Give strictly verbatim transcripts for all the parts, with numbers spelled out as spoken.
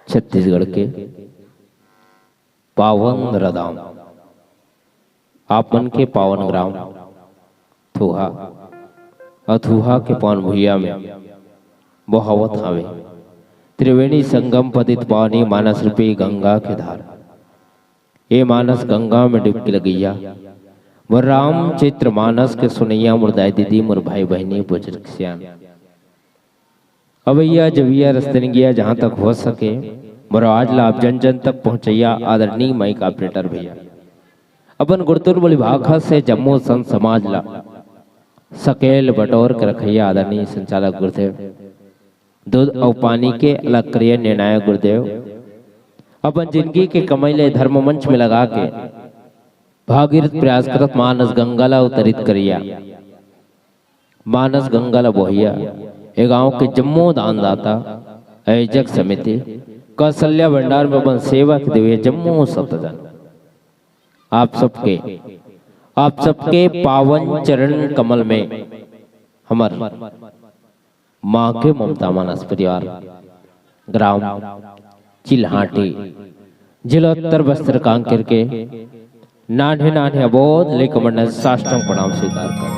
छत्तीसगढ़ के पावन रदाम, आप मन के पावन ग्राम थुहा, अउ थुहा के पावन भुइया में बहावत हावे त्रिवेणी संगम पतित पावनी मानस रूपी गंगा के धार। ए मानस गंगा में डुबकी लगइया मोर रामचरित मानस के सुनइया मोर दाई दीदी, मोर भाई बहिनी, बुजुर्ग सियान, अवइया जवइया रस्तनिगिया, जहाँ तक हो सके मोर आवाज ला आप जन जन तक पहुँचइया आदरणीय माइक ऑपरेटर भैया, अपन गुरतुर बोली भाखा से जम्मो संत समाज ला सकेल बटोर के रखइया आदरणीय संचालक गुरुदेव, दूध अउ पानी के अलग करिया निर्णायक गुरुदेव, अपन जिंदगी के कमाई ले धर्म मंच में लगा के भागीरथ प्रयास करत मानस गंगा ला अवतरित करिया, मानस गंगा ला बोहिया, ए गांव के जम्मो दानदाता, आयोजक समिति, कौशल्या भंडार में अपन सेवा के देवे जम्मो सतजन, आप सबके, आप सबके पावन चरण कमल में हमर माँ के ममता मानस परिवार, ग्राम चिल्हाटी, जिला उत्तर बस्तर कांकेर के नान्हे नान्हे अबोध लइका मन साष्टांग प्रणाम स्वीकार कर।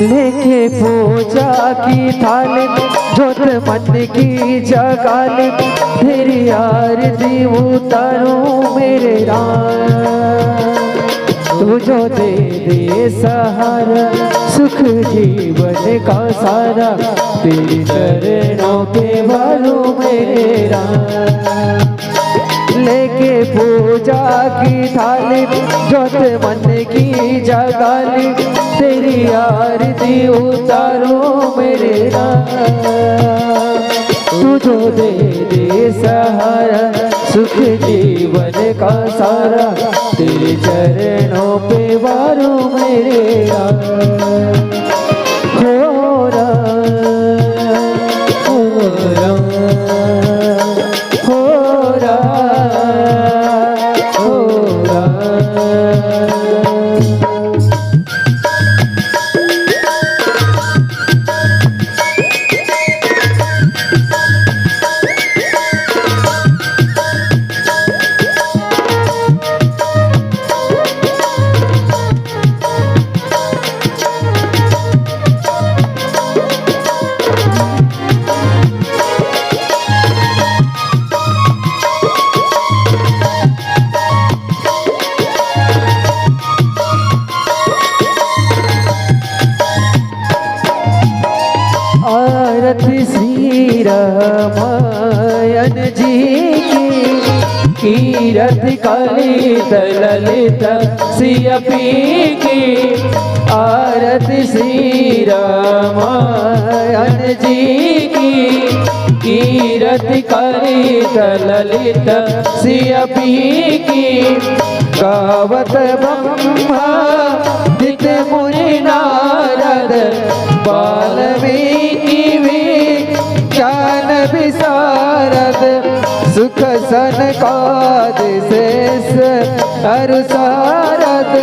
लेके पूजा की थाली, जोत मन की जगाली, तेरी आरती उतारूं मेरे राम। तू जो दे दे सहारा, सुख जीवन का सारा, तेरे चरणों पे वारूं मेरे राम। लेके पूजा की थाली, जोत मन की जगाली, तेरी आरती उतारूं मेरे राम। तू जो दे दे सहारा, सुख जीवन का सारा, तेरे चरणों पे वारूं मेरे राम। हो राम, हो राम, हो राम, हो राम। आरती श्री रामायण जी की, कीरति कलित ललित सियपी की। आरती श्री रामायण जी की, कीरति कलित ललित सियपी की। गावत ब्रह्मादित्य मुनि नारद, वाल्मीकि विज्ञान विशारद। सुख सनकादि शेष नर सारद,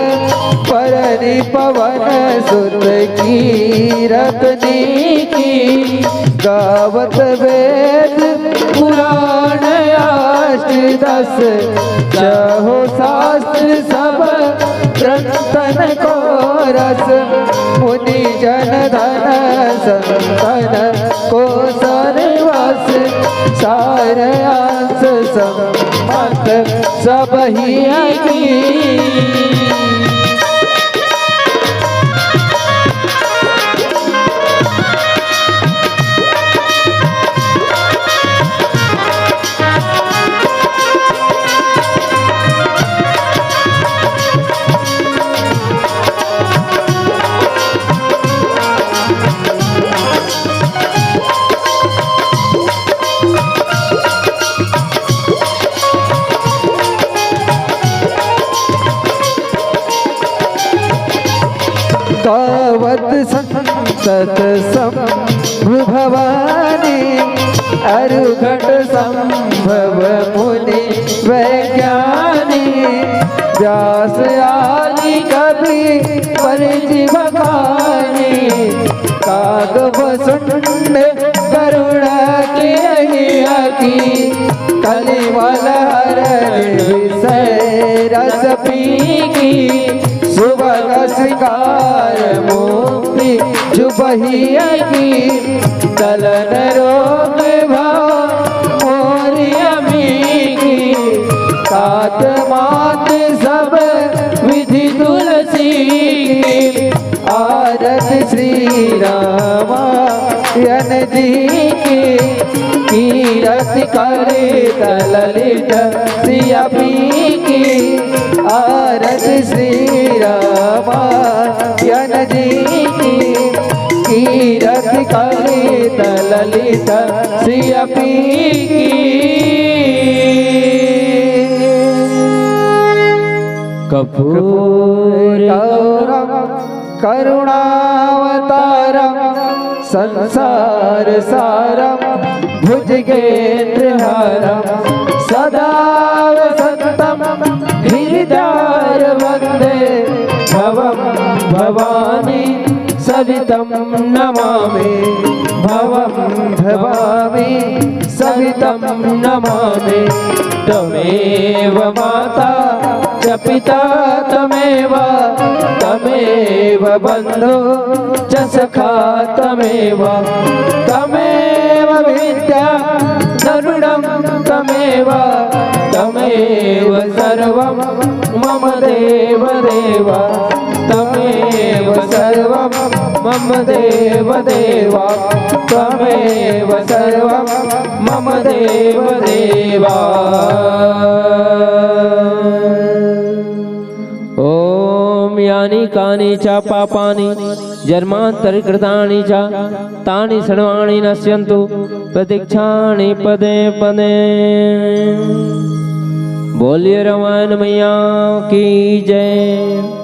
परनि पवन सुत कीरति नीकी। गावत वेद पुराण अष्ट दस, चहो शास्त्र सब ग्रंथन को रस। मुनि जन धन संतन को सर्वस, सार अंश संमत सब ही की। पावत संतत शंभु भवानी, अरु घट संभव मुनि वैज्ञानी। व्यास आदि कवि परिज बखानी, काग वसुंड करुणा के अहिया की, कलिमल हरण विषय रस पी की। सुभग सिंगार मुक्ति जुबहिया की, तलन रोग भव मोर अमी की। तात मात सब विधि तुलसी की, आरत श्री रामायण जी की, कीरत कलित ललित श्री अमी की। आरत श्री रामायण जी की, कीरत कलित ललित श्री अमी की। कपूर गौरम करुणावतारम संसार सारम भुजगेंद्र हारम सदा वसंतम हृदय वंदे भवम भवानी सवितम नमामि। भवम भवानी सवितम नमामि। तमेव माता च पिता तमेव, तमेव बंधु च सखा तमेव, तमेव विद्या द्रविणं तमेव, तमेव सर्वं मम देव देव। तमेव सर्वं मम देव देव। तमेव सर्वं मम देव देव। ओम यानि कानि च पापानि जन्मांतरकृतानि च तानि सर्वाणि नश्यंतु प्रत्यक्षाणि पदे पदे। बोलिए रामायण मैया की जय।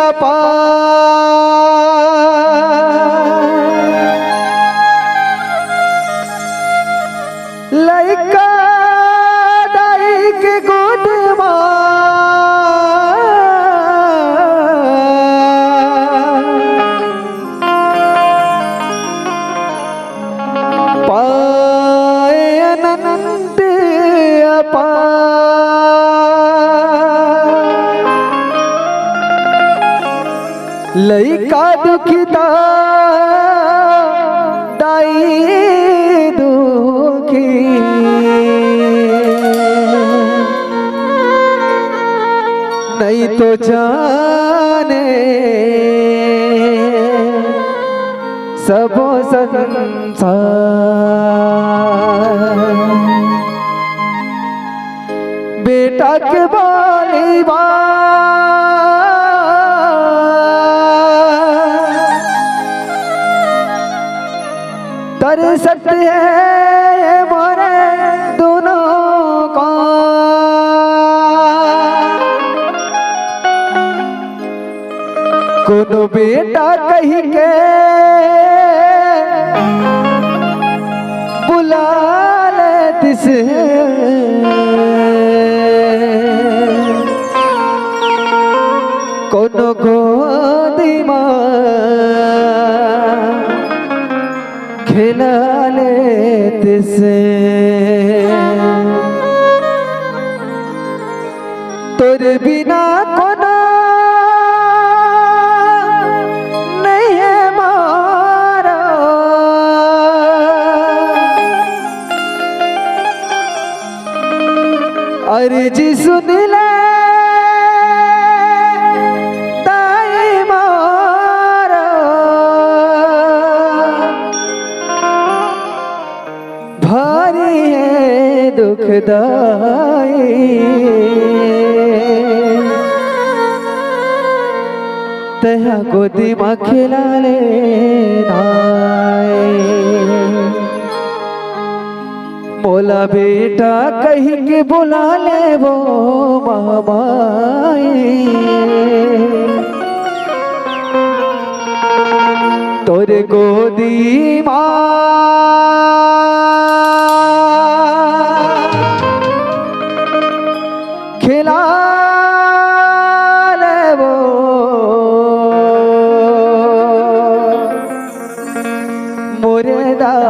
अपार। लइका दाई के गोद मा पाए अनंत अपार। लइका दुखिता दाई दुखी, नहीं तो जाने सबो संसार। बेटा के बोली बात तरसत हे मोरे दोनों का। कोनो बेटा कहि के बुला लेतिस, कोनो गोदी मा खेला लेतिस। तोर बिना कोनो नइ हे मोरो। अरजी सुन ले दाई मोरो। भारी हे दुख दाई, तैं हा गोदी मा खेला ले दाई। मोला बेटा कहि के बुला ले वो मामाई। तोर गोदी मा खेला लेबो मोरे दाई।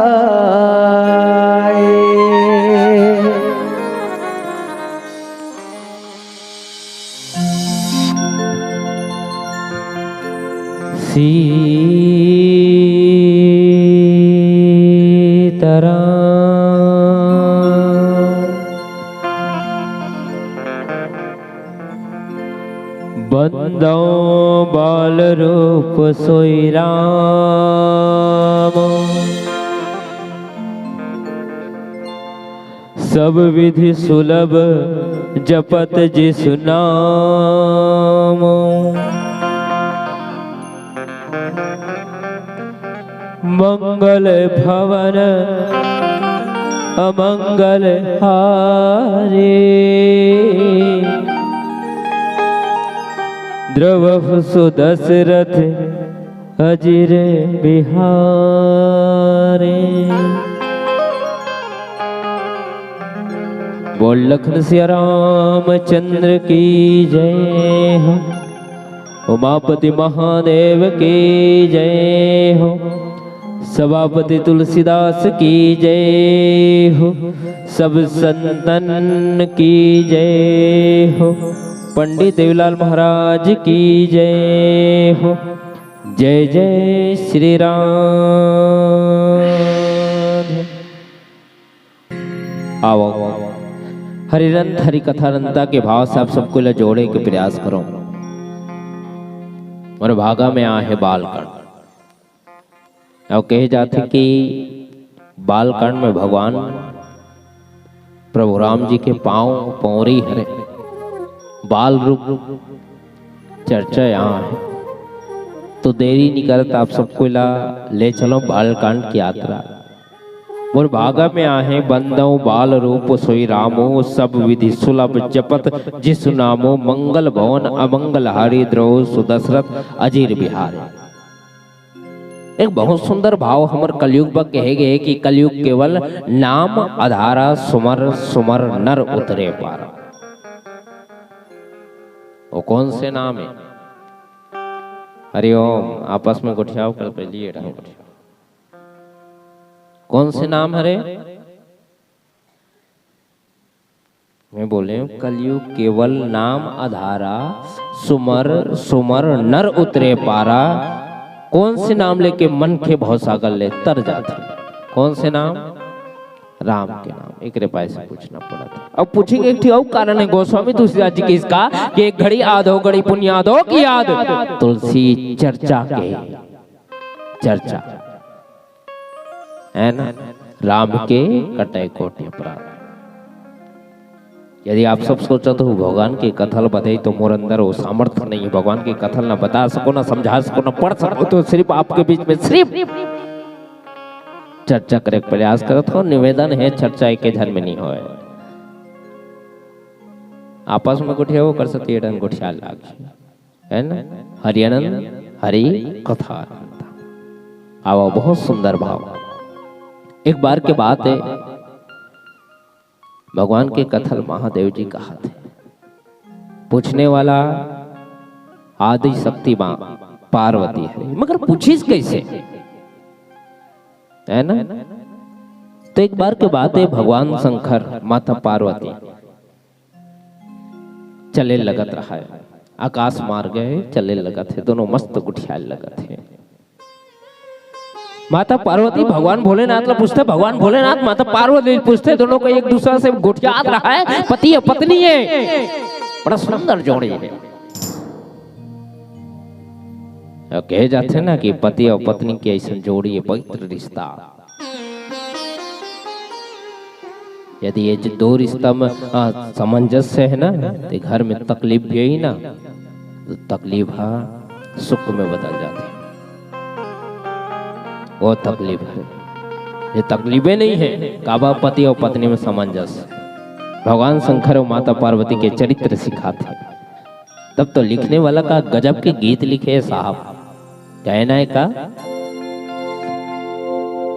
सीताराम। बंदो बाल रूप सोई राम। सब विधि सुलभ जपत जिसु नाम। मंगल भवन अमंगल हारे। द्रवहु सु दशरथ अजिर बिहारे। बोल लखन सिया रामचंद्र की जय हो। उमापति महादेव की जय हो। सभापति तुलसीदास की जय हो। सब संतन की जय हो। पंडित देवीलाल महाराज की जय हो। जय जय श्री राम। आवो, हरिरंत हरि कथा रंता के भाव से आप सबको ला जोड़े के प्रयास करो। मोर भागा में आहे बालकांड। अउ कहे जाथे कि बालकांड में भगवान प्रभु राम जी के पांव पौरी हरे, बाल रूप चर्चा यहाँ है। तो देरी नहीं करत, आप सबको ला ले चलो बालकांड की यात्रा। मोर भागा में आहे बंदौ बाल रूप सोई रामो, सब विधि सुलभ जपत जिसु नामो, मंगल भवन अमंगल हारी द्रौ सुदशरथ अजीर बिहारी। एक बहुत सुंदर भाव हमर कलयुग बर कहे गए कि कलयुग केवल नाम अधारा, सुमर सुमर नर उतरे पारा। वो कौन से नाम है? हरिओम। आपस में गोठियाव, कल पहली ये ढंग गोठियाव। कौन से नाम हरे? मैं बोले हूँ, कलयुग केवल नाम अधारा, सुमर सुमर नर उतरे पारा। कौन से नाम लेके मनखे भवसागर ले तर जाथे? कौन से नाम? राम के नाम। एकरे पाय से पूछना पड़ा था। अब पूछेंगे, एक ठो अउ कारण है गोस्वामी तुलसीदास जी के इसका कि एक घड़ी आधो घड़ी पुण्यादो की याद, तुलसी चर्चा के चर्चा, है ना? राम के कटै कोटि अपराध। यदि आप सब सोचत हो भगवान के कथा ल बताई, तो मोर अंदर वो सामर्थ्य नहीं है। भगवान के कथा ल ना बता सको, ना समझा सको, ना पढ़ सको, तो सिर्फ आपके बीच में सिर्फ चर्चा करे के प्रयास करत हो। निवेदन है, चर्चा एक झन में नहीं होए। आपस में गोठियाव, ओकर सेती ए ठन गोठियाय लागही, है ना? हरि आनंद, हरि कथा आनंद। आवा, बहुत सुंदर भाव। एक बार के बात है, भगवान के कथा ल महादेव जी कहत हे, पूछने वाला आदि शक्ति माँ पार्वती है, मगर पूछिस कैसे, है ना? तो एक बार के बात है, भगवान शंकर, माता पार्वती चले लगत रहा है, आकाश मार्ग है, चले लगत है, दोनों मस्त गुठियाए लगत है। माता पार्वती भगवान भोलेनाथ ला पूछथे, भगवान भोलेनाथ माता पार्वती ला पूछथे, दोनों का एक दूसरा से गोठियात रहा है, पति और पत्नी है, बड़ा सुंदर जोड़ी है। और कहे जाथे ना कि पति और पत्नी के ऐसन जोड़ी है, पवित्र रिश्ता। यदि ये जो दो रिश्ता में, आ, सामंजस्य है ना, तो घर में तकलीफ भी आई ना, तो तकलीफ हा सुख में बदल जाती है। वो तकलीफ है, ये तकलीफें नहीं है, काबा पति और पत्नी में सामंजस्य। भगवान शंकर और माता पार्वती के चरित्र सिखाते। तब तो लिखने वाला का गजब के गीत लिखे साहब। कहना है का?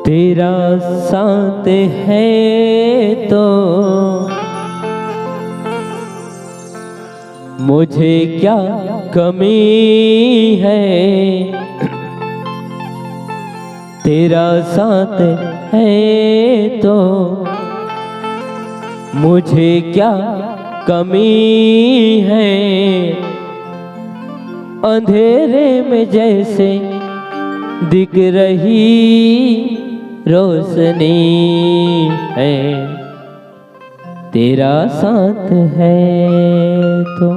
तेरा साथ है तो मुझे क्या कमी है, तेरा साथ है तो मुझे क्या कमी है, अंधेरे में जैसे दिख रही रोशनी है, तेरा साथ है तो।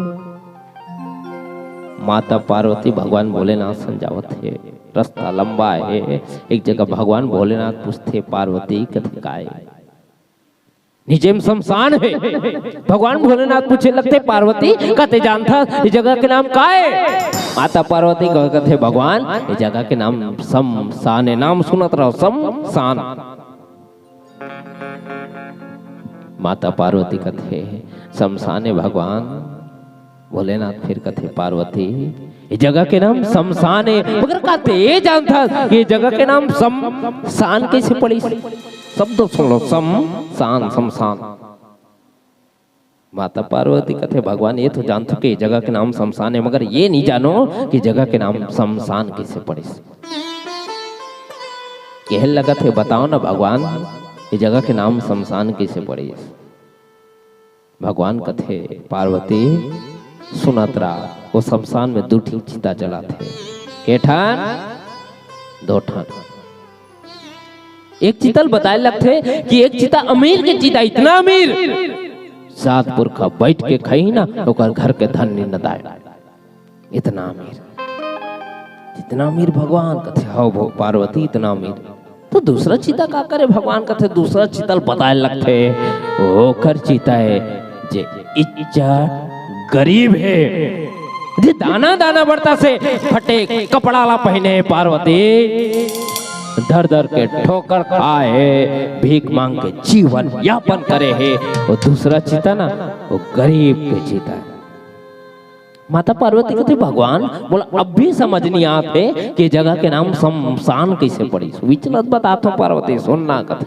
माता पार्वती भगवान भोलेनाथ संग जावत हे, रस्ता लंबा हे। एक जगह भगवान भोलेनाथ पूछथे, पार्वती कथे काय? नीचे में शमशान हे। भगवान भोलेनाथ पूछे लगथे, पार्वती कथे जानथा ये जगह के नाम काय? माता पार्वती कह-, कथे भगवान ये जगह के नाम शमशान हे, नाम सुनत रहो शमशान। माता पार्वती कथे शमशान हे भगवान। भोलेनाथ फिर कथे पार्वती ये जगह के नाम शमशान हे, मगर का ते जानथा ये जगह के नाम शमशान कैसे पड़िस? शब्द सुन लो, शमशान, शमशान। माता पार्वती कथे भगवान ये तो जानथो कि ये जगह के नाम शमशान हे, मगर ये नहीं जानो कि जगह के नाम शमशान कैसे पड़िस। कहे लगत हे बताओ ना भगवान ये जगह के नाम शमशान कैसे पड़िस? भगवान कथे पार्वती सुनत रहा, वो शमशान में दू ठिन चिता जलत हे। के ठन? दो ठन। एक चिता ल बताए लगथे कि एक चिता अमीर के चिता, इतना अमीर, सात पुरखा बैठ के खाही ना, ओकर घर के धन निंदाए। इतना अमीर, इतना अमीर भगवान कथे, हव भो पार्वती, इतना अमीर। तो दूसरा चिता का करे भगवान कथे, दूसरा चिता ल बताए लगथे, ओकर चिता हे जे इच्चा गरीब हे, जे दाना दाना बरता से फटे कपड़ा ला पहने हे पार्वती। दर दर के ठोकर खाए हे, भीख मांग के जीवन यापन करे हे। वो दूसरा चिता ना, वो गरीब के चिता हे। माता पार्वती कथे, "भगवान, मोला अब भी समझ नइ आत हे कि ये जगह के नाम शमशान कइसे पड़िस।" विचलत बताथों पार्वती, सुनना कथे।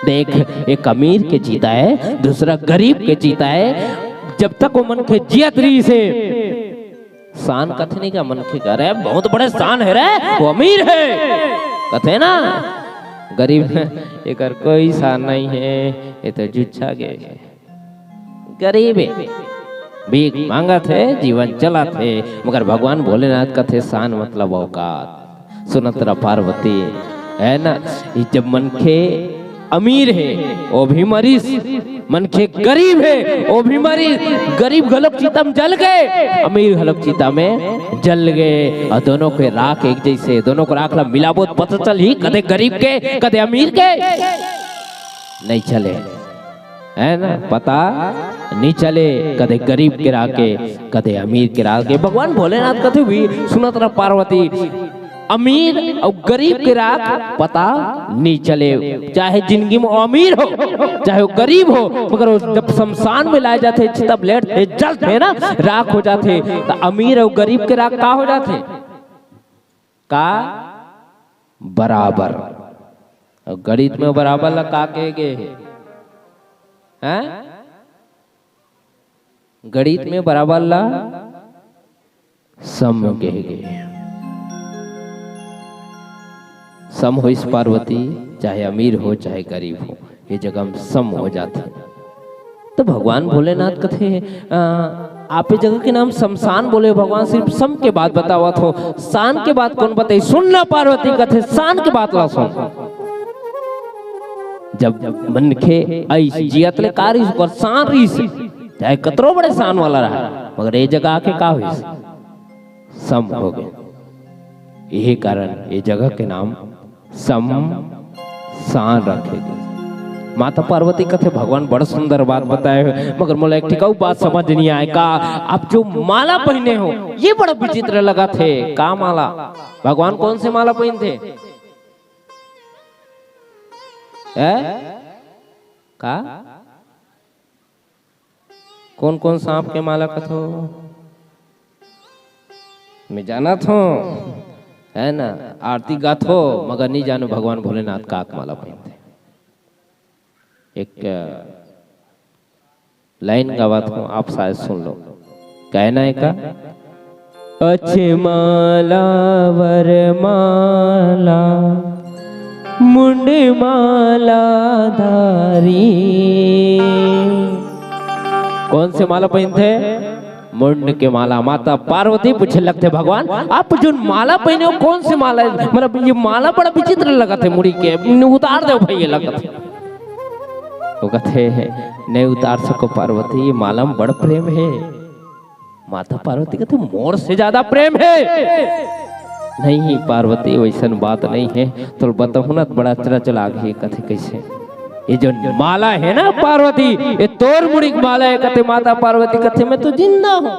देख, एक अमीर के चिता हे, दूसरा गरीब के चिता हे। जब तक वो मनखे जियत रहिस हे, शान कथे नहीं का मनखे का, "अरे, बहुत बड़े शान हे रे, वो अमीर हे," कथे ना। गरीब, "एकर कोई शान नहीं हे, ये तो जुच्छा गे हे।" गरीब हे, भीख मांगत हे, जीवन चलत हे, मगर भगवान भोलेनाथ कथे, "शान मतलब औकात।" सुनत रह पार्वती, हे ना, ये जब मनखे अमीर हे, वो भी मरिस, मनखे गरीब हे, वो भी मरिस, गरीब घलोक चिता म जल गे, अमीर घलोक चिता म जल गे, अउ दोनों के राख एक जइसे, दोनों के राख ला मिलाबो त पता चलही, कदे गरीब के, कदे अमीर के, नइ चले। हे ना, पता नइ चले, कदे गरीब के राख के, कदे अमीर के राख के। भगवान भोलेनाथ कथे भी, सुनत रह पार्वती, अमीर अउ गरीब के राख पता नइ चले। चाहे जिंदगी म अमीर हो, चाहे वो गरीब हो, मगर वो जब शमशान म लाए जाथे, चिता म लेटथे, जलथे ना, राख हो जाथे, त अमीर अउ गरीब के राख का हो जाथे? का बराबर। अउ गणित में बराबर ला का कहे गे हे? हैं? गणित में बराबर ला सम कहे गे हे। सम होइस पार्वती, चाहे अमीर हो, चाहे गरीब हो, ये जगह म सम हो जाथे। त भगवान भोलेनाथ कथे, "अ, आप ये जगह के नाम शमशान बोले, भगवान सिर्फ सम के बात बतावत हो, शान के बात कोन बताही?" सुन ना पार्वती, कथे, "शान के बात ला सुन।" जब मनखे आइस, जियत ले का रहिस, ओकर शान रहिस, चाहे कतरो बड़े शान वाला रहा, मगर ये जगह आके का होइस? सम हो गे। यही कारण ये जगह के नाम शमशान रखे गे। माता पार्वती कथे, "भगवान बड़ सुंदर बात बताए हो, मगर मोला एक ठिक अउ बात समझ नइ आए, का आप जो माला पहिने हो, ये बड़ा विचित्र लगत हे।" का माला? भगवान कोन से माला पहिनथे? हैं? का? कोन कोन सांप के माला कथो? मैं जानत हों, हे ना, आरती गाथो, मगर नइ जानों भगवान भोलेनाथ काक माला पहिनथे। एक, अ, लाइन गावत हों, आप शायद सुन लो। कहना हे का? अछे माला वरमाला, मुंड माला धारी। कोन से माला पहिनथे? मुंड के माला। माता पार्वती पूछे लगथे, "भगवान, आप जोन माला पहिने हो, कोन से माला हे? मतलब, ये माला बड़ा विचित्र लगत हे, मुड़ी के, उतार देव भई, ये लगत हे।" वो कथे, "नइ उतार सकों पार्वती, ये माला म बड़ प्रेम हे।" माता पार्वती कथे, "मोर से जादा प्रेम हे?" "नहीं पार्वती, वइसन बात नइ हे, तोला बताहूं ना त बड़ा अचरज लागही।" कथे, "कइसे?" "ये जो माला हे ना पार्वती, ये तोर मुड़ी के माला हे।" कथे, माता पार्वती कथे, "मैं तो जिंदा हों,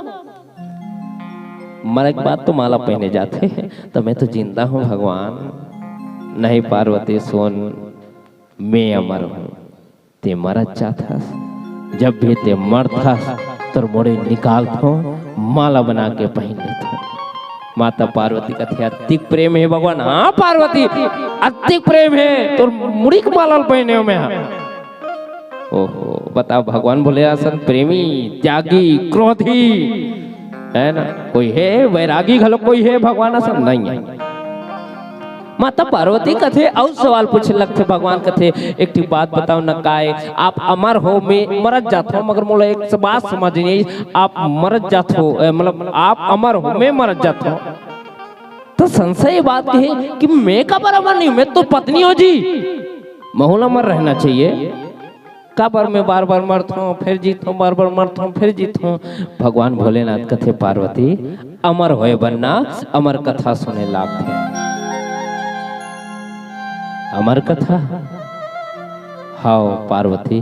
मरे के बाद तो माला पहिने जाथे, त मैं तो जिंदा हों भगवान।" "नहीं पार्वती, सुन, मैं अमर हों।" तें मरत जाथस, जब भी तें मरथस, तोर मुड़ी निकालथों, माला बना के पहिन लेथों। माता पार्वती कथे, "अतिक प्रेम हे भगवान।" "हाँ पार्वती, अतिक प्रेम हे, तोर मुड़ी के माला ल पहिने हों मैं हा।" ओहो, बताव भगवान भोले असन प्रेमी, त्यागी, क्रोधी, हे ना? कोई हे, वैरागी घलो कोई हे भगवान असन? नइ हे। माता पार्वती कथे, अउ सवाल पूछे लगथे। भगवान कथे, "एक ठिक बात बताव न, काय आप अमर हो, मैं मरत जाथों, मगर मोला एक बात समझ नइ आई, आप मरत जाथो, ए, मतलब आप अमर हो, मैं मरत जाथों।" त संशय ये बात के हे कि मैं काबर अमर नइ हों, मैं तो पत्नी हों जी, महू ला अमर रहना चाहिए। काबर मैं बार-बार मरथों, फेर जीथों, बार-बार मरथों, फेर जीथों? भगवान भोलेनाथ कथे, "पार्वती, अमर होय बर ना, अमर कथा सुने लागथे।" अमर कथा? हव पार्वती,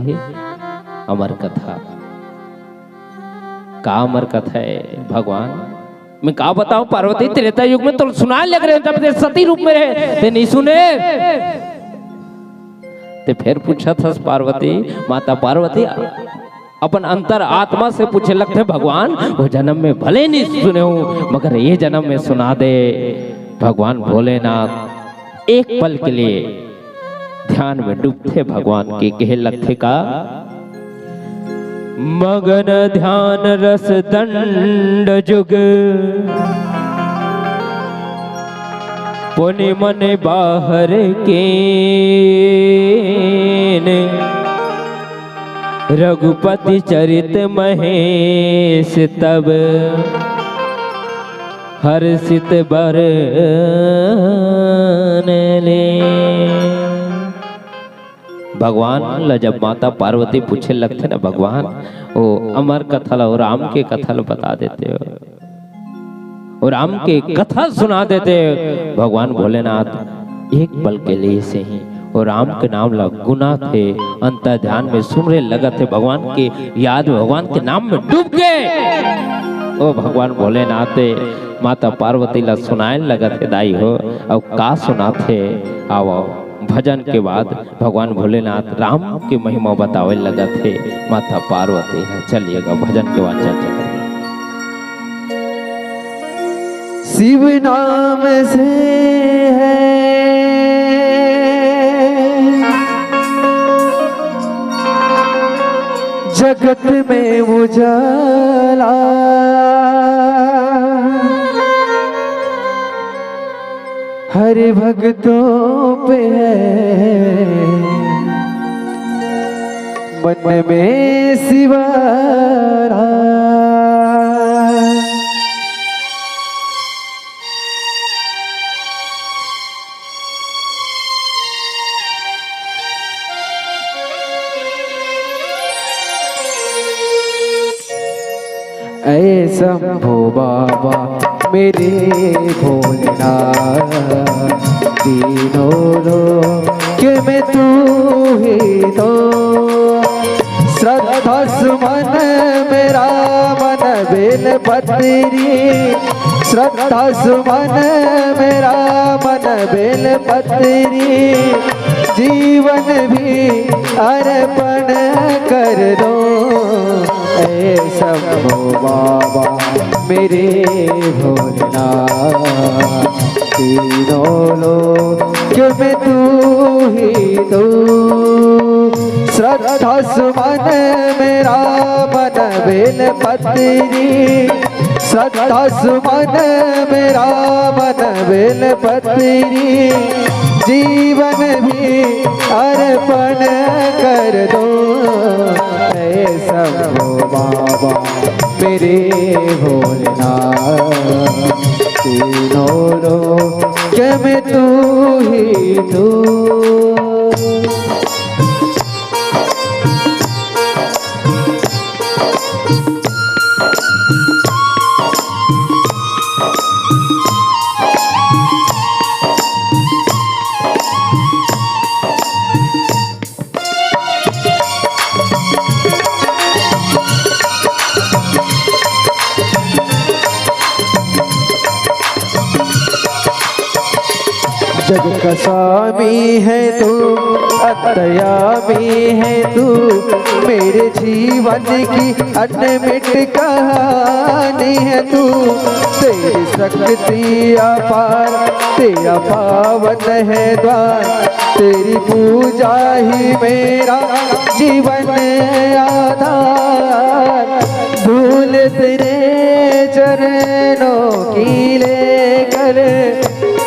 अमर कथा। का अमर कथा हे भगवान? मैं का बताऊं पार्वती, त्रेता युग में तो सुनाए लग रहे, जब ते सती रूप में रहे, ते नहीं सुने। ते फिर पूछत हस पार्वती, माता पार्वती अपन अंतर आत्मा से पूछे लगथे, भगवान, वो जन्म में भले नहीं सुने हूं, मगर ये जन्म में सुना दे। भगवान भोलेनाथ एक पल के लिए ध्यान में डूबथे, भगवान के कहे लगथे का, मगन ध्यान रस दंड जुग, पुनि मन बाहर केन, रघुपति चरित महेश तब, हर्षित बरन ले। भगवान ला जब माता पार्वती पूछे लगथे ना, भगवान, वो अमर कथा ला, वो राम के कथा ला बता देते हो, वो राम के कथा सुना देते। भगवान भोलेनाथ एक पल के लिए से ही वो राम के नाम ला गुनाथे, अंतर ध्यान में सुमरे लगथे, भगवान के याद में, भगवान के नाम में डूब के वो भगवान भोलेनाथ माता पार्वती ला सुनाए लगथे, दाई हो। अउ का सुनाथे, आवो, भजन के बाद भगवान भोलेनाथ राम के महिमा बतावे लगथे माता पार्वती ह। चलिएगा, भजन के बाद चर्चा करेंगे। शिव नाम से है जगत में उजाला, हर भक्तों पे है मन में शिवाला। ऐ शंभो बाबा मेरे भोलेनाथ, तीनों लोक में तू ही तो। श्रद्धा सुमन मेरा मन बेल पत्री, श्रद्धा सुमन मेरा मन बेल पत्री, जीवन भी अर्पण कर दो। ऐ शंभो बाबा मेरे भोलेनाथ, तीनों लोक में तू ही तू। श्रद्धा सुमन मेरा मन बेल पत्री, श्रद्धा सुमन मेरा मन बेल पत्री, जीवन भी अर्पण कर दो। ऐ शंभो बाबा मेरे भोलेनाथ, तीनों लोक में तू ही तू। जग का स्वामी है तू, अंतर्यामी है तू, मेरे जीवन की अनमिट कहानी है तू। तेरी शक्ति अपार, तेरा पावन है द्वार, तेरी पूजा ही मेरा जीवन आधार। धूल तेरे चरणों की लेकर,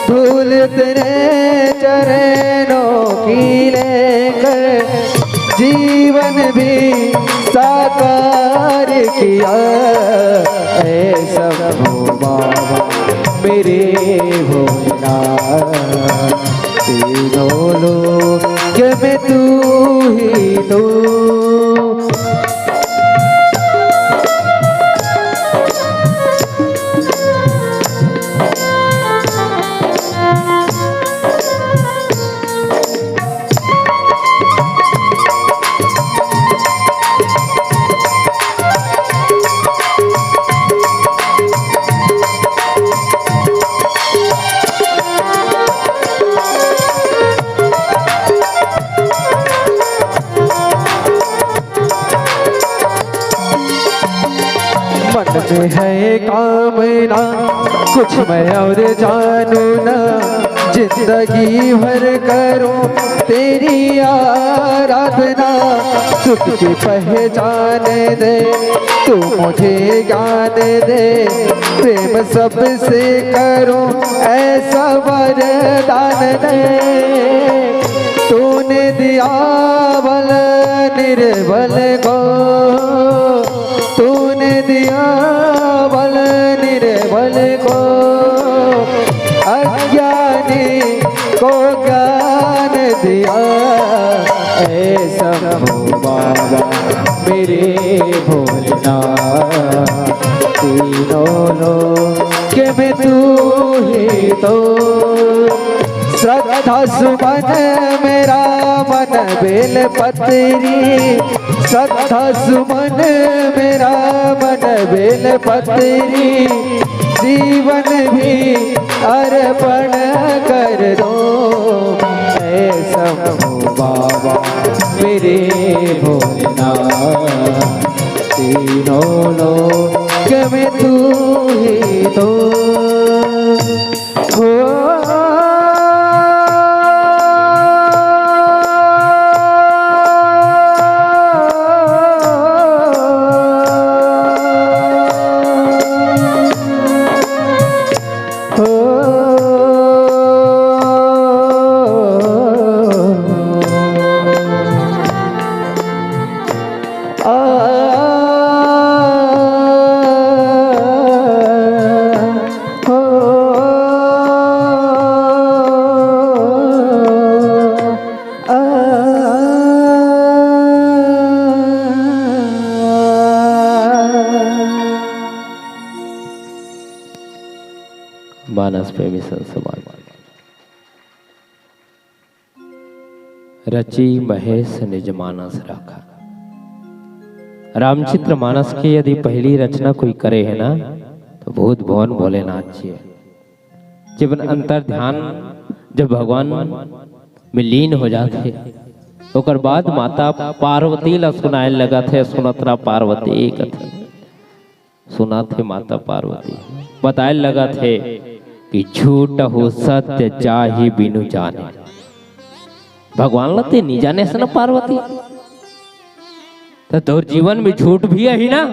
धूल तेरे चरणों की लेकर, जीवन भी साकार किया। ऐ शंभो बाबा मेरे भोलेनाथ, तीनों लोक में तू ही तू। कामना कुछ मैं और जानू ना, जिंदगी भर करूं तेरी आराधना। सुख की पहचान दे तू, मुझे ज्ञान दे, प्रेम सबसे करूं ऐसा वरदान दे। तूने दिया बल निर्बल को, तूने दिया बल निर्बल को, अज्ञानी को ज्ञान दिया। ऐ शंभू बाबा मेरे भोलेनाथ, तीनों लोक में तू ही तो। श्रद्धा सुमन मेरा मन बेल पत्री, श्रद्धा सुमन मेरा मन बेल पत्री, जीवन भी अर्पण कर दो। ऐ शंभू बाबा मेरे भोलेनाथ, तीनों लोक में तू ही तो। हो। मानस प्रेमी संत समाज। रचि महेश निज मानस राखा। रामचरित मानस के यदि पहली रचना कोई करे हे ना, तो भूत भवन भोलेनाथ जी हे। जब अंतर ध्यान, जब भगवान में लीन हो जाथे, ओकर बाद माता पार्वती ला सुनाए लगथे, सुनत रहा पार्वती कथे। सुनत हे माता पार्वती, बताए लगथे कि झूठहू सत्य जाहि बिनु जाने। भगवान ला ते नी जाने हस न पार्वती, त तोर जीवन में झूठ भी आही ना,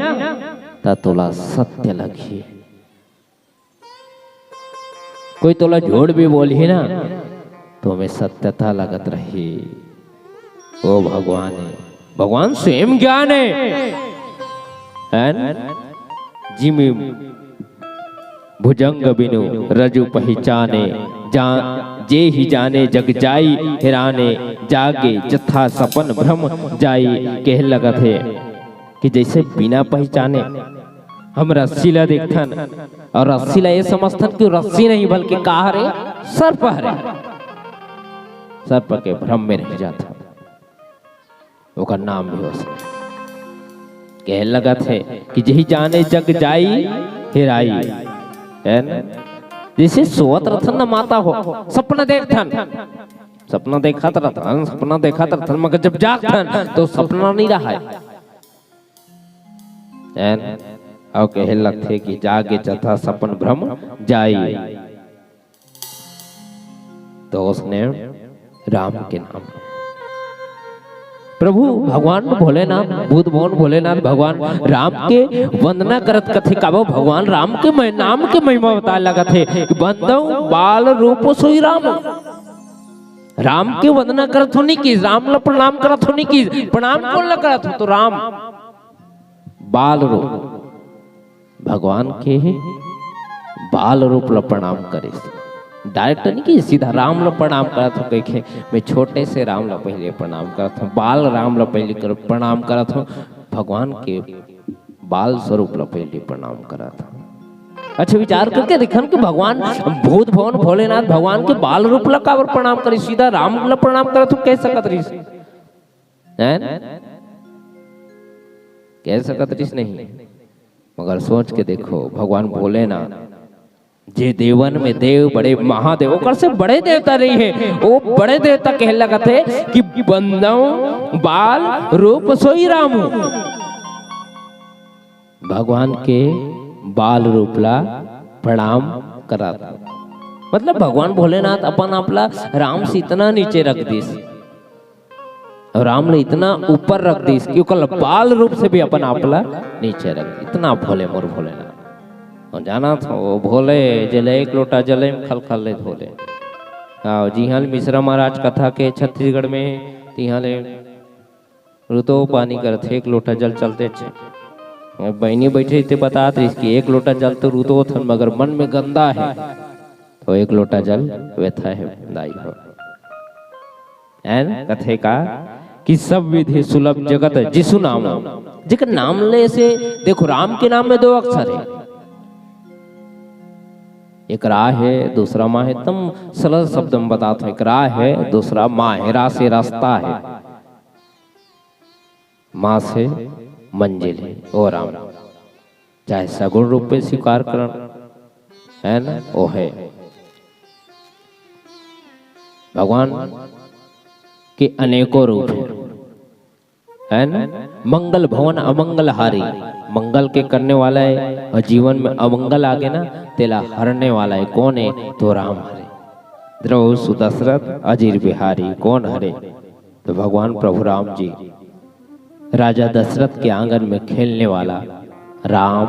त तोला सत्य लगही। कोई तोला झूठ भी बोलही ना, तो ओमे सत्यता लगत रही। ओ भगवान हे, भगवान स्वयं ज्ञान हे, हे न? जिमि भुजंग बिनु रजु पहिचाने, जा-, जे ही जाने जग जाई हेराने, जागे जथा सपन भ्रम जाई। कहे लगत हे कि जैसे बिना पहिचाने हम रस्सी ला देखथन अउ रस्सी ला ये समझथन कि वो रस्सी नहीं बल्कि का हरे, सर्प हरे, सर्प के भ्रम में रह जाथन। ओकर नाम भी हो सकथे। कहे लगत हे कि जेही जाने जग जाई हेराई, हे न? जैसे सोवत रथन न माता हो, सपना देखथन, सपना देखत रथन, सपना देखत रथन, मगर जब जागथन तो सपना नहीं रहा हे। हे न? अउ कहे लगथे कि जागे जथा सपन भ्रम जाई। तो उसने राम के नाम, प्रभु भगवान भोलेनाथ, भूत भवन भोलेनाथ भगवान राम के वंदना करत कथे, काबो भगवान राम के मह-, नाम के महिमा बताए लगत हे कि "बंदौ बाल रूप सोई राम।" राम के वंदना करत हो नहीं कि, राम ला प्रणाम करत हो नहीं कि, प्रणाम कोन ला करत हो? तो राम बाल रूप, भगवान के ही बाल रूप ला प्रणाम करिस। Direct नहीं कि सीधा राम ला प्रणाम करत हो कहिके, मैं छोटे से राम ला पहले प्रणाम करत हूँ, बाल राम ला पहले कर, प्रणाम करत हूँ, भगवान के बाल स्वरूप ला पहले प्रणाम करत हूँ। अच्छा, विचार करके देखन कि भगवान भूत भवन भोलेनाथ भगवान के बाल रूप ला काबर प्रणाम करिस, सीधा राम ला प्रणाम करत हूँ कह सकत रहिस। हैं? कह सकत रहिस नहीं, मगर सोच के देखो, भगवान भोलेनाथ, जे देवन में देव, बड़े महादेव, ओकर से बड़े देवता नहीं हे, वो बड़े देवता कहे लगत हे कि "बंदौ बाल रूप सोई रामू।" भगवान के बाल रूप ला प्रणाम करत। मतलब भगवान भोलेनाथ अपन आप ला राम से इतना नीचे रख दिस, अउ राम ला इतना ऊपर रख दिस कि ओकर बाल रूप से भी अपन आप ला नीचे रख दिस। इतना भोले मोर भोलेनाथ। अउ जानत हो, वो भोले जेला एक लोटा जले में खल खल ले धोले। हाँ, जिहाँ ले मिश्रा महाराज कथा के छत्तीसगढ़ में, तिहाँ ले रुतो पानी करत हे, एक लोटा जल चलते छे। बहिनी बैठे ते बतात रहिस कि एक लोटा जल तो रुतो थन, मगर मन में गंदा हे, तो एक लोटा जल व्यथा हे दाई हो। एन कथे का कि सब विधि सुलभ जगत जिसु नाम। जेकर नाम ले से देखो, राम के नाम में दो अक्षर हे, एक रा हे, दूसरा मा हे। एकदम सरल शब्द में बतात हों, एक रा हे, दूसरा मा हे। रा से रास्ता हे, मा से मंजिल हे। ओ राम, चाहे सगुण रूप में स्वीकार करन, हे ना, ओ हे। भगवान के अनेकों रूप हे, हे ना? मंगल भवन अमंगल हारी, मंगल के करने वाला हे अउ जीवन में अमंगल आगे ना, तेला हरने वाला हे। कोन हे? तो राम हरे। द्रौ सुदशरथ अजिर बिहारी, कोन हरे? तो भगवान प्रभु राम जी, राजा दशरथ के आंगन में खेलने वाला राम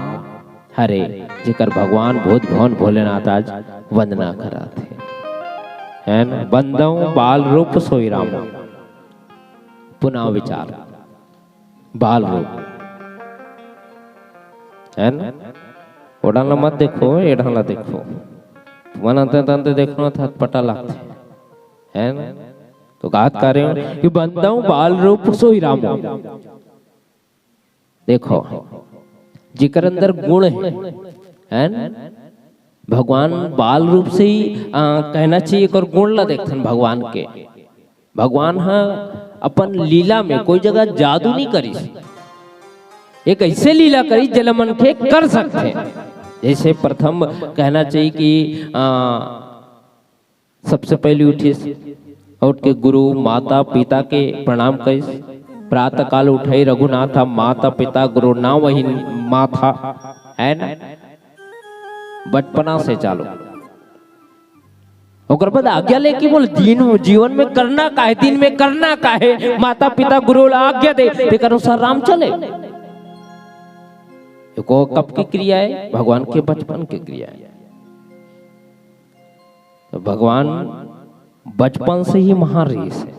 हरे, जेकर भगवान भूत भवन भोलेनाथ आज वंदना करत हे, हे ना? बंदौ बाल रूप सोई राम। पुनः विचार, बाल रूप, हे ना? ओढ़न ला मत देखो, एढ़न ला देखो। मन अंते तंते देखनो था, पटा लगथे, हे ना? तो बात कर रहे हो कि बंदौ बाल रूप सोई राम। देखो, जेकर अंदर गुण हे, हे ना? भगवान बाल रूप से ही, आ, कहना चाहिए, एकर गुण ला देखथन भगवान के। भगवान ह अपन लीला में कोई जगह जादू नहीं करिस, एक ऐसे लीला करिस जेला मनखे कर सकथे। जैसे प्रथम कहना चाहिए कि, आ, सबसे पहली उठिस, उठ के गुरु माता पिता के प्रणाम करिस। प्रातः काल उठई रघुनाथ, माता पिता गुरु नावहिं माथा, हे ना? बचपना से चालू। ओकर बाद आज्ञा लेके बोल, दिन जीवन में करना का हे, दिन में करना का हे, माता पिता गुरु ला आज्ञा दे, तेकर अनुसार राम चले। एको कब की क्रिया हे? भगवान के बचपन के क्रिया हे। तो भगवान बचपन से ही महान रहिस हे।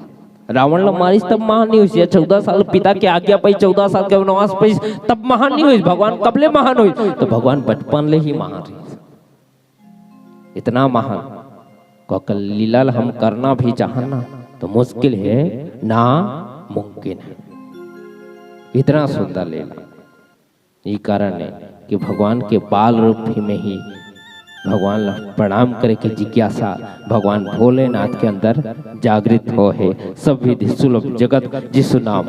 रावण ला मारिस तब महान नहीं होइस, या चौदह साल पिता के आज्ञा पाइस, चौदह साल के वनवास पाइस, तब महान नहीं होइस। भगवान कब ले महान होइस? तो भगवान बचपन ले ही महान रहिस हे। इतना महान, ओकर लीला ला हम करना भी चाहन ना, तो मुश्किल हे, नामुमकिन हे। इतना सुंदर लीला। ये कारण हे कि भगवान के बाल रूप ही में ही भगवान ला प्रणाम करे के जिज्ञासा भगवान भोलेनाथ के अंदर जागृत होए हे। सब विधि सुलभ जगत जिसु नाम।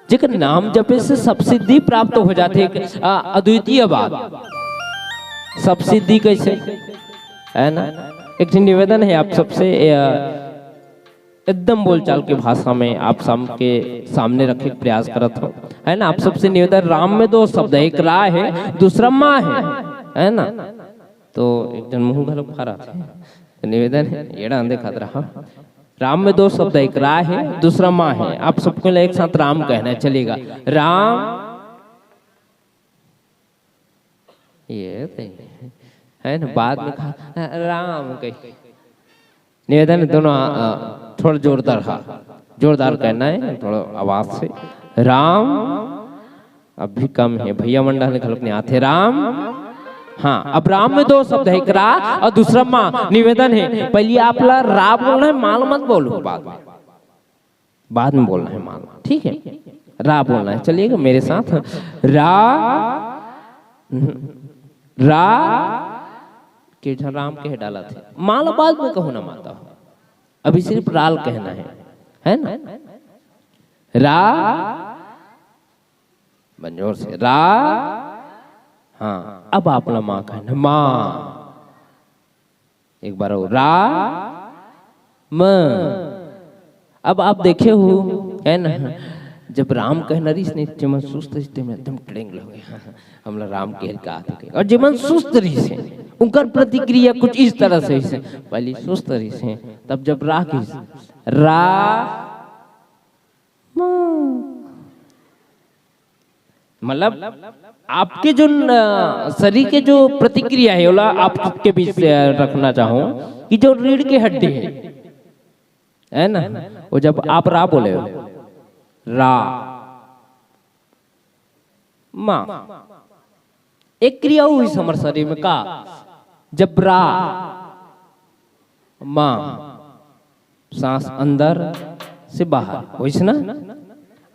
जेकर नाम जपे से सब सिद्धि प्राप्त हो जाथे, एक, आ, अद्वितीय बात। सब सिद्धि कैसे? हे ना? एक ठन निवेदन हे आप सबसे, आ, एकदम बोलचाल के भाषा में आप सबके सामने रखे के प्रयास करत हों, हे ना? आप सबसे निवेदन, राम में दो शब्द हे, एक रा हे, दूसरा मा हे, हे ना? तो एक ठन मुंह घलो खा रहा था। निवेदन हे, एड़ा अंधे खात रहा। राम में दो शब्द हे, एक रा हे, दूसरा मा हे। आप सबको एक साथ राम कहना चलेगा। राम, ये तो हे ना, बाद में कहा, राम कही। निवेदन हे, दोनों, अ, थोड़ा जोरदार, हाँ, जोरदार कहना हे, थोड़ा आवाज से। राम, अभी कम हे, भैया मन डाहर ले घलोक नहीं आथे। राम, हाँ, अब राम में दो शब्द हे, एक रा अउ दूसरा मा। निवेदन हे, पहली आप ला रा बोलना हे, मा ला मत बोलो, बाद में, बाद में बोलना हे मा ला, ठीक हे? रा बोलना हे, चलिएगा मेरे साथ। रा, रा, के झन राम कहे डालत हे, मा ला बाद में कहू ना माता हो, अभी सिर्फ रा ल कहना हे, हे ना? रा, बंजोर से रा। हाँ, अब आप ला मा कहना, मा। एक बार अउ, रा, म। अब आप देखे हो, हे ना, जब राम कहना रहिस ने, जेमन सुस्त रहिस, तेमन एकदम टेड़ेंग लगे, "हाँ, हाँ, हमला राम कहे ल का आथे?" और जेमन सुस्त रहिस हे, उनकर प्रतिक्रिया कुछ इस तरह से होइस हे, पहली सुस्त रहिस हे, तब जब रा कहिस, "रा, मा।" मतलब, आपके जो न-, शरीर के जो प्रतिक्रिया है, ओला आपके बीच से रखना चाहूँ कि जो रीढ़ के हड्डी है, है ना, वो जब आप रा बोले हो, रा, मा, एक क्रिया होइस हमर शरीर में का, जब रा, मा, सांस अंदर से बाहर होइस ना,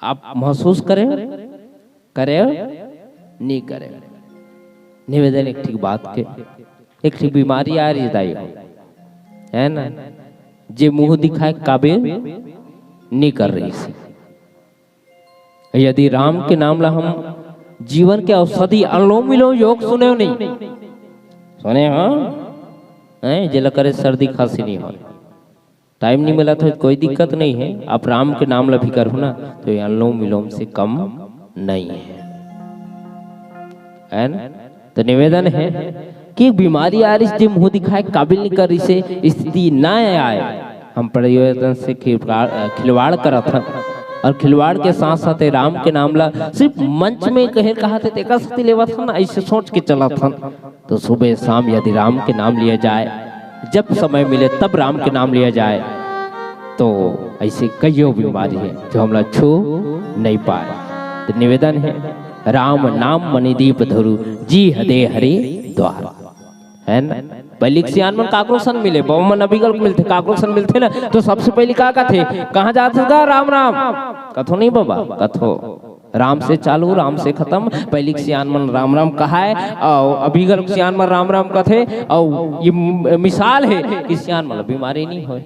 आप महसूस करे, करे, नहीं करे। निवेदन एक ठीक बात के, एक ठीक बीमारी आ रही दाई हो, है ना, जे मुंह दिखाए काबिल नहीं कर रहिस हे। यदि राम के नाम ला हम जीवन के औषधि अनुलोम विलोम योग सुने हो नहीं? सुने हो? हैं? जेला करे सर्दी खांसी नहीं हो। टाइम नहीं मिला तो कोई दिक्कत नहीं है, आप राम के नाम ला भी करो ना, तो ये अनुलोम विलोम से कम नहीं है, है ना? तो निवेदन है कि एक बीमारी आ रही, जे मुंह दिखाए काबिल नहीं कर रही से स्थिति ना आए, हम प्रयोजन से खिलवाड़, खिलवाड़ करत हन। और खिलवाड़ के साथ साथ राम के नाम ला सिर्फ मंच में कहे कहा थे, तेकर सेती लेवत हन, ऐसे सोच के चलत हन। तो सुबह शाम यदि राम के नाम लिया जाए, जब समय मिले तब राम के नाम लिया जाए, तो ऐसे कईयों बीमारी है जो हमला छू नहीं पाए। तो निवेदन है, "राम नाम मणि दीप धरु, जीह दे हरि द्वार।" है ना? पहली के सियान मन काकरो सन मिले, बाबा मन अभी गल मिलथे, काकरो सन मिलथे ना, तो सबसे पहली का कथे, "कहाँ जात हस गा? राम राम।" कथो नहीं बाबा, कथो। राम से चालू, राम से खतम। पहली के सियान मन राम राम कहाय, अउ अभी गल सियान मन राम राम कथे, अउ ये म-, मिसाल है कि सियान मन ला बीमारी नहीं होय,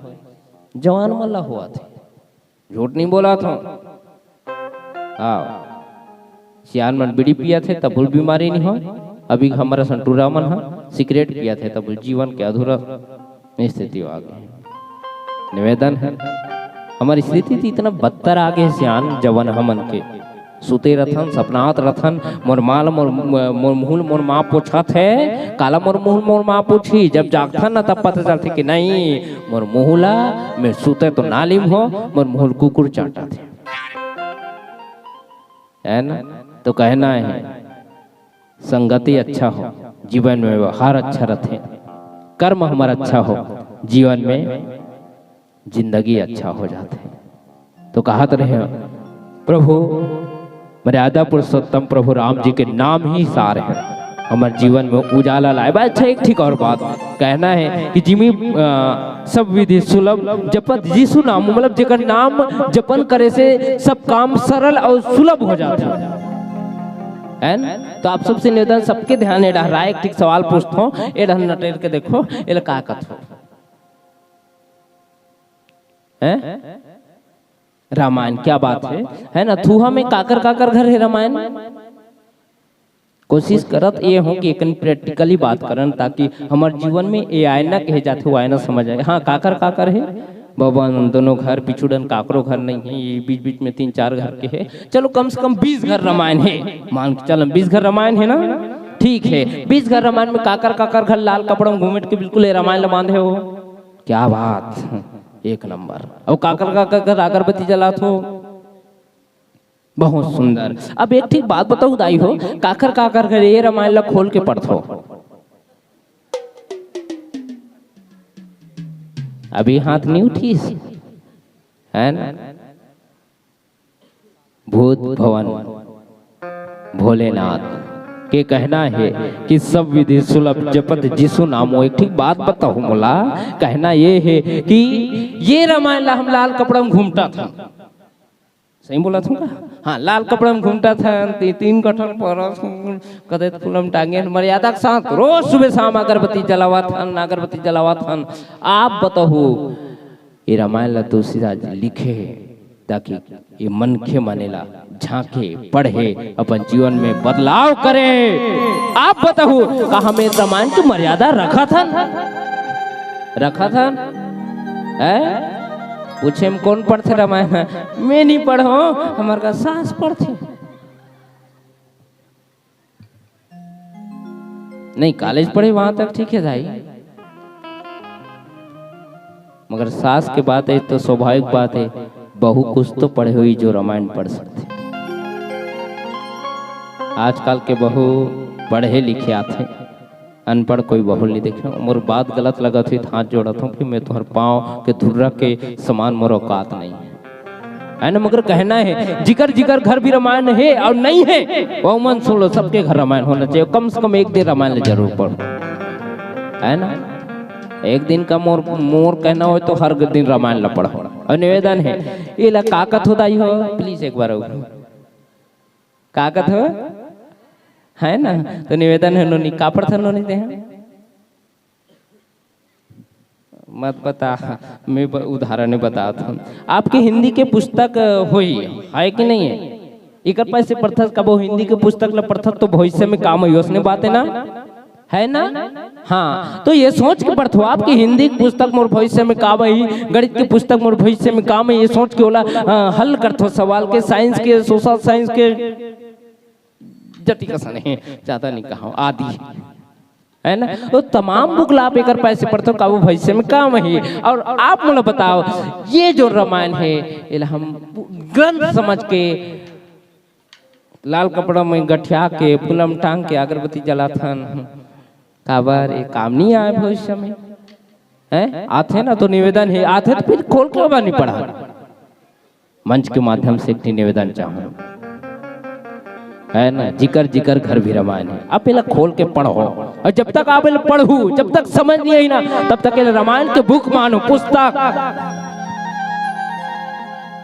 जवान मन ला होवत हे। झूठ नहीं बोलत हंव। हाँ, सियान मन बीड़ी पियत हे, तभो ले बीमारी नहीं होय। अभी हमर असन टूरा मन ह सिगरेट पियत हे, तभो ले जीवन के अधूरा स्थिति आ गे। निवेदन है, हमर स्थिति तो इतना बदतर आ गे सियान, जवन हमन के सुते रथन, सपनात रथन, मोर माँ ल मोर, मोर मुँह ल मोर माँ पोछत हे। काला मोर मुँह ल मोर माँ पोछही? जब जागथन न, तब पता चलथे कि नहीं, मोर मुँह ल मैं सुते तो नाली म हों, मोर मुँह ल कुकुर चाटत हे। है ना? तो कहना है, संगति अच्छा हो, जीवन में व्यवहार अच्छा रथे, कर्म हमर अच्छा हो, जीवन में जिंदगी अच्छा हो जाथे। तो कहत रहे, प्रभु, मर्यादा पुरुषोत्तम प्रभु राम जी के नाम ही सार है, हमर जीवन में उजाला लाए। बस अच्छा, एक ठीक और बात कहना है कि जिमी, अ, सब विधि सुलभ जपत जीसु नाम, मतलब जेकर नाम जपन करे से सब काम सरल और सुलभ हो जाथे, है ना? तो आप सबसे निवेदन, सबके ध्यान ए डहर आए, एक ठीक सवाल पूछत हंव, ए डहर नटेर के देखो, एला का कथो? हैं? रामायण, क्या बात है, है ना? थुहा में काकर काकर घर है रामायण? कोशिश करत ये हंव कि एकन practically बात करन, ताकि हमर जीवन में ये आय ना कहे जाथे, वो आय ना समझ आए। हाँ, काकर काकर है? बाबा, दोनों घर पिछुड़न, काकरो घर नहीं है, ये बीच बीच में तीन चार घर के है। चलो, कम से कम बीस घर रामायण है, मान के चलन बीस घर रामायण है ना, ठीक है। बीस घर रामायण में काकर काकर घर लाल कपड़ा में घूमेट के बिल्कुल ये रामायण ला बांधे हो। क्या बात, एक नंबर। अउ काकर काकर घर अगरबत्ती जलात हो? बहुत सुंदर। अब एक ठीक बात बताओ दाई हो, काकर काकर घर ये रामायण ला खोल के पढ़थो? अभी हाथ नहीं उठीस, है ना? भूत भवन भोलेनाथ के कहना है कि सब विधि सुलभ जपत जीसु नामो। एक ठीक बात बताओ मोला, कहना ये है कि ये रामायण ला हम लाल कपड़ा में घूमटत हन, सही बोलत हंव का? हाँ, लाल कपड़ा में घूमटत हन, ती-, तीन कठन परस, कदे फूल म टांगे हन, मर्यादा के साथ रोज सुबह शाम अगरबत्ती जलावत हन, अगरबत्ती जलावत हन। आप बताओ, ये रामायण ला तुलसीदास जी लिखे हे, ताकि ये मनखे मन एला झांके, पढ़े, अपन जीवन में बदलाव करे। आप बताओ, का हम ये रामायण के मर्यादा रखत हन? रखत हन? हैं? पूछे में कौन पढ़थे रामायण? मैं नहीं पढ़ो, हमार का सास पढ़थे। नहीं, कॉलेज पढ़े वहां तक ठीक है भाई, मगर सास के बात है तो स्वाभाविक बात है, बहू कुछ तो पढ़े हुई जो रामायण पढ़ सकथे। आजकल के बहू पढ़े लिखे आथे, अनपढ़ कोई बहू नहीं देखे। मोर बात गलत लगत हुई तो हाथ जोड़त हूँ कि मैं तुम्हारे पाँव के धुर्रा के समान मोर औकात नहीं है, है ना? मगर कहना है, जिकर जिकर घर भी रामायण है और नहीं है, वो मन सुन लो, सबके घर रामायण होना चाहिए, कम से कम एक दिन रामायण ले जरूर पढ़ो, है ना? एक दिन का मोर मोर कहना हो तो हर दिन रामायण ला पढ़ो। और निवेदन है, ये ला का कथो दाई हो, प्लीज एक बार और। का कथो? है ना? तो निवेदन है, नोनी का पढ़थन नोनी देहा? मत बता, मैं ब-, उदाहरण नहीं बतावत हूँ। आपके हिंदी के पुस्तक होई, है कि नहीं है? इकर पैसे पढ़थस, कबो हिंदी के पुस्तक ला पढ़थस तो भविष्य में काम होई, उसने बात है ना? है ना? हाँ, तो ये सोच के पढ़थो, आपके हिंदी के पुस्तक मोर भविष्य में काम होई, गणित के पुस्तक मोर भविष्य में काम होई, ये सोच के ओला, अ, हल करथो सवाल के, साइंस के, सोशल साइंस के, जति कसन है, ज्यादा नहीं कहा, आदि। है ना? तो तमाम बुक ला आप एकर पैसे पढ़थो, का वो भविष्य में काम ही। और आप मोला बताओ, ये जो रामायण है, एला हम ग्रंथ समझ के लाल कपड़ा में गठिया के, फूलम टांग के, अगरबत्ती जलाथन, काबर ये काम नहीं आए भविष्य में? हैं? आथे ना तो निवेदन है, आथे तो फिर खोल के बार नहीं पढ़ा। मंच के माध्यम से एक ठे निवेदन चाहूं, है ना, जिकर जिकर घर भी रामायण है, आप एला खोल के पढ़ो। और जब तक आप एला पढ़ू, जब तक समझ नहीं आई ना, तब तक एला रामायण के बुक मानो, पुस्तक।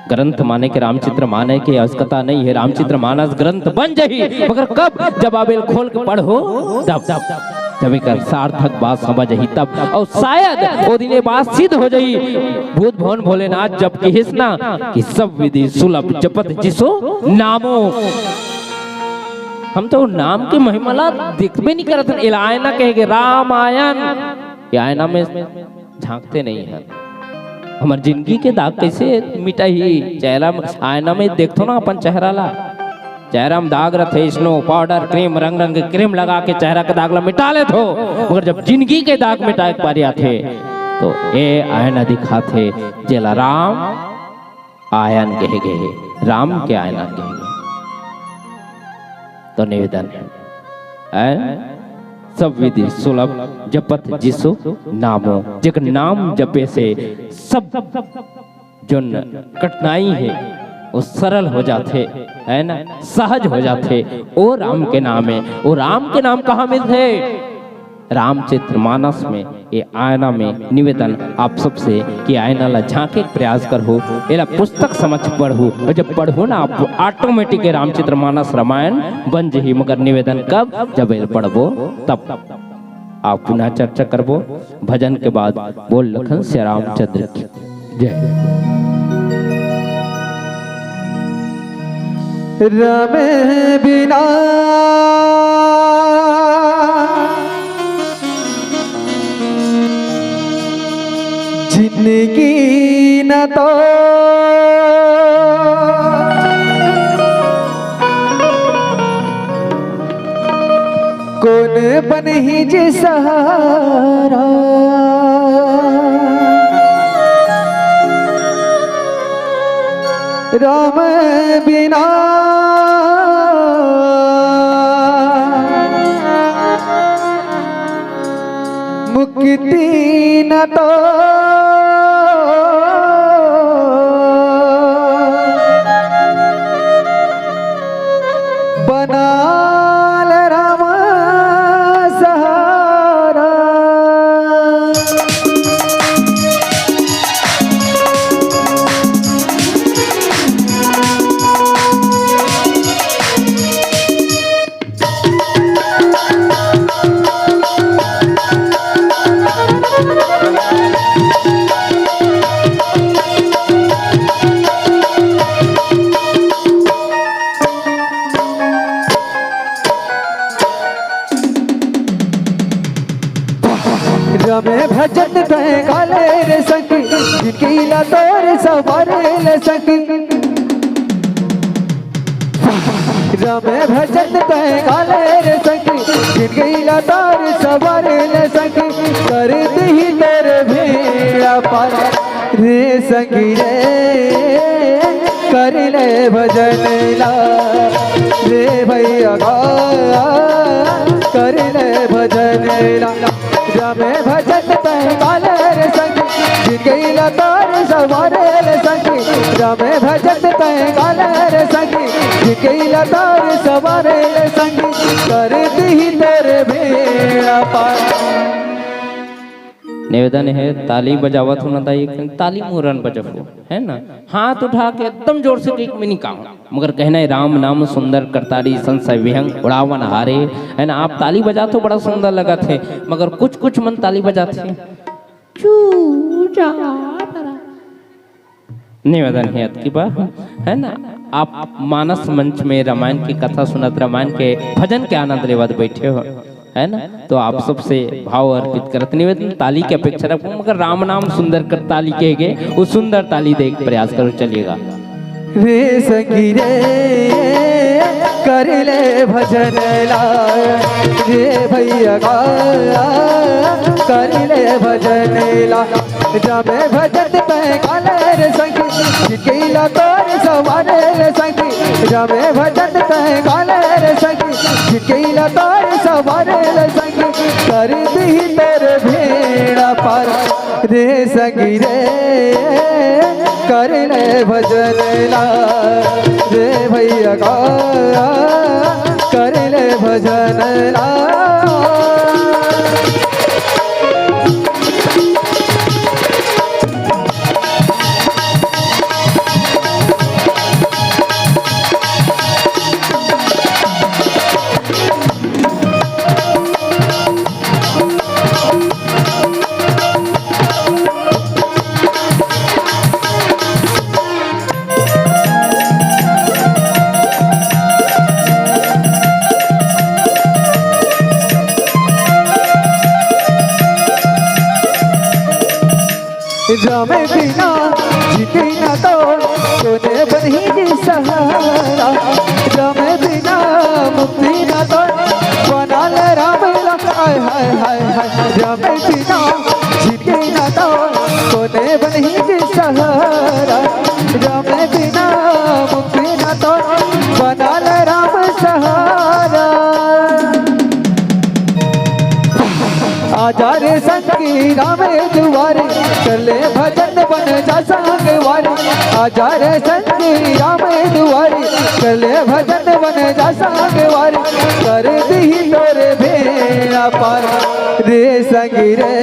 ग्रंथ माने के रामचरित मानस के असकता नहीं है, रामचरित मानस ग्रंथ बन जाही, मगर कब? जब आप एला खोल के पढ़ो, तब, तब। जब एकर सार्थक बात समझ आही तब, और शायद वो दिन ये बात सिद्ध हो जाही। भूत भवन भोलेनाथ जब किहिस ना कि सब विधि सुलभ जपत जिसु नामो। हम तो नाम के महिमा ला देखबे नहीं करत हन। एला आयना कहे के, रामायण, ये आयना में झांकते नहीं है। हमर जिंदगी के दाग कैसे मिटाही? चेहरा में, आयना में देखथो ना अपन चेहरा ला, चेहरा में दाग रथे, स्नो पाउडर, क्रीम, रंग रंग के क्रीम लगा के चेहरा के दाग ला मिटा लेथो, मगर जब जिंदगी के दाग मिटाए के पारी आथे, तो ए आयना दिखाथे, जेला राम आयन कहे गे हे, राम के आयना कहे गे। तो निवेदन है, हैं? सब विधि सुलभ जपत जिसु नामो, जेकर नाम जपे से सब जोन कठिनाई है, वो सरल हो जाथे, है ना, सहज हो जाथे। ओ राम के नाम है, ओ राम के नाम कहाँ मिलथे? रामचरित मानस में, ये आयना में निवेदन आप सबसे कि आयना ला झांके के प्रयास करहू, एला पुस्तक समझ पढ़हू, और जब पढ़हू ना आप ऑटोमेटिक ये रामचरित मानस रामायण बन जही। मगर निवेदन कब? जब एला पढ़बो तब। आप पुनः चर्चा करबो भजन के बाद। बोल लखन सिया रामचंद्र की जय। राम बिना जिंदगी न तो कोन बनही जे सहारा। राम बिना मुक्ति न तो बनाल राम सहारा। रमे भजन तैं काले रे संगी, जिनकी ला तोर सवारे ले संगी। रमे भजन तैं काले रे संगी, जिनकी ला तोर सवारे ले संगी। कर दही तोर भेड़ा पार रे संगी रे, कर ले भजन ला रे भैया गा, कर ले भजन ला। रमे भजन तैं काले रे संगी, जिनकी ला तोर सवारे ले संगी। रमे भजन तैं काले रे संगी, जिनकी ला तोर सवारे ले संगी। कर दही तोर भेड़ा पार। निवेदन हे, ताली बजावत हो ना, त एक ताली मुरन बजावो, है ना? हाथ उठा के एकदम जोर से एक मिनी काम। मगर कहना है, "राम नाम सुंदर करतारी, संशय विहंग उड़ावन हारे।" है ना? आप ताली बजात हो, बड़ा सुंदर लगत हे, मगर कुछ कुछ मन ताली बजात हे, चू जा। निवेदन हे अतकी बार, है ना, आप मानस मंच में रामायण की कथा सुनत, रामायण के भजन के आनंद लेवत बैठे हो, है ना, तो आप सबसे भाव अर्पित करत निवेदन, ताली के अपेक्षा रखो, मगर राम नाम सुंदर करतारी के गे, वो सुंदर ताली दे के प्रयास करो, चलिएगा। रे संगी रे, कर ले भजन ला, रे भैया गा, कर ले भजन ला। रमे भजन तैं काले रे संगी, जिनकी ला तोर सवारे ले संगी। रमे भजन तैं काले रे संगी, जिनकी ला तोर सवारे ले संगी। कर दही तोर भेड़ा पार रे संगी रे, कर ले भजन ला रे भैया गा, कर ले भजन ला। रमे बिना जीती ना तो कोने बनही जी सहारा। रमे बिना मुक्ति ना तो बना ले राम लखन। हाय, हाय, हाय, हाय। रमे बिना जीती ना तो कोने बनही जी सहारा। रमे बिना मुक्ति ना तो बना ले राम सहारा। आजा रे संगी राम दुआरे, कर ले भजन बन जा संगवारी। आजा रे संगी राम दुआरे, कर ले भजन बन जा संगवारी। कर दही तोर भेड़ा पार रे संगी रे,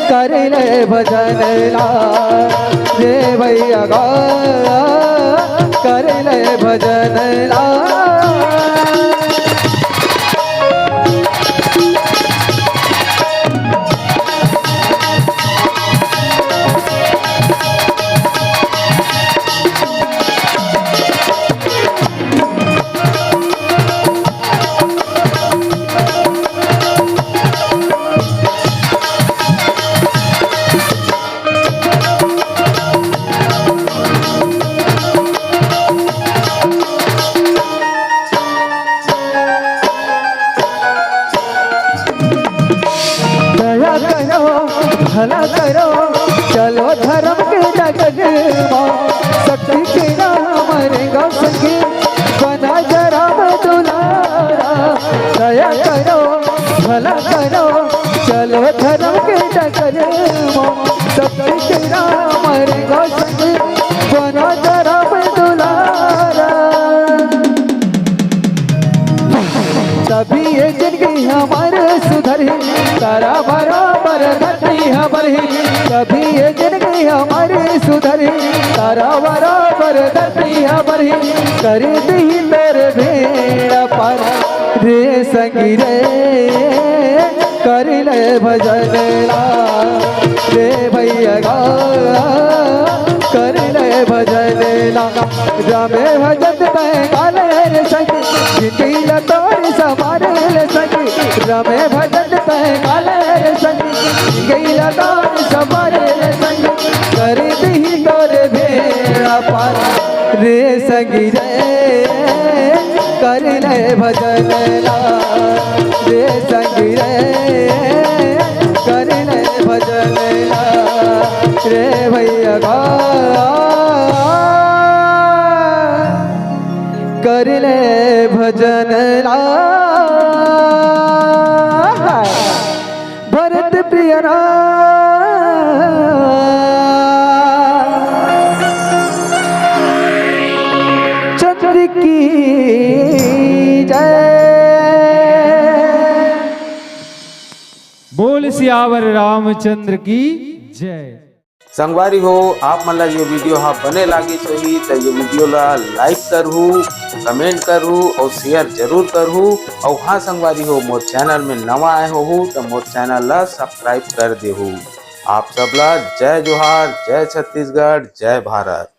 कर ले भजन ला रे भैया गा, कर ले भजन ला। दया करो, भला करो, चलो धर्म के डगर मा। शक्ति के नाम रेंगा संगी, बना जा राम दुलारा। दया करो, भला करो, चलो धर्म के डगर मा। शक्ति के नाम रेंगा संगी, बना जा राम दुलारा। तभी ये जिंदगी हमारी सुधरी, तारा बराबर धरती हमारी। तभी ये जिंदगी हमारी सुधरी, तारा बराबर धरती हमारी। कर दही तोर भेड़ा पार रे संगी रे, कर ले भजन ला रे भैया गा, कर ले भजन ला। रमे भजन तैं काले रे संगी, जिनकी ला तोर सवारे ले संगी। रमे भजन तैं काले रे संगी, गैला दान सवारे रे संगी, कर दीही तोर बेड़ा पार। रे संगी रे, कर ले भजन ला, रे संगी रे, कर ले भजन ला, रे भैया गा। कर ले भजन ला, भरत प्रिय राम चंद्र की जय। बोल सियावर रामचंद्र की जय। संगवारी हो, आप मन ला ये वीडियो हा बने लागिस होही त ये वीडियो ला लाइक करहू, कमेंट करहू अउ शेयर जरूर करहू। अउ हाँ संगवारी हो, मोर चैनल में नवा आए होहू त मोर चैनल ला सब्सक्राइब कर देहू। आप सब ला जय जोहार, जय छत्तीसगढ़, जय भारत।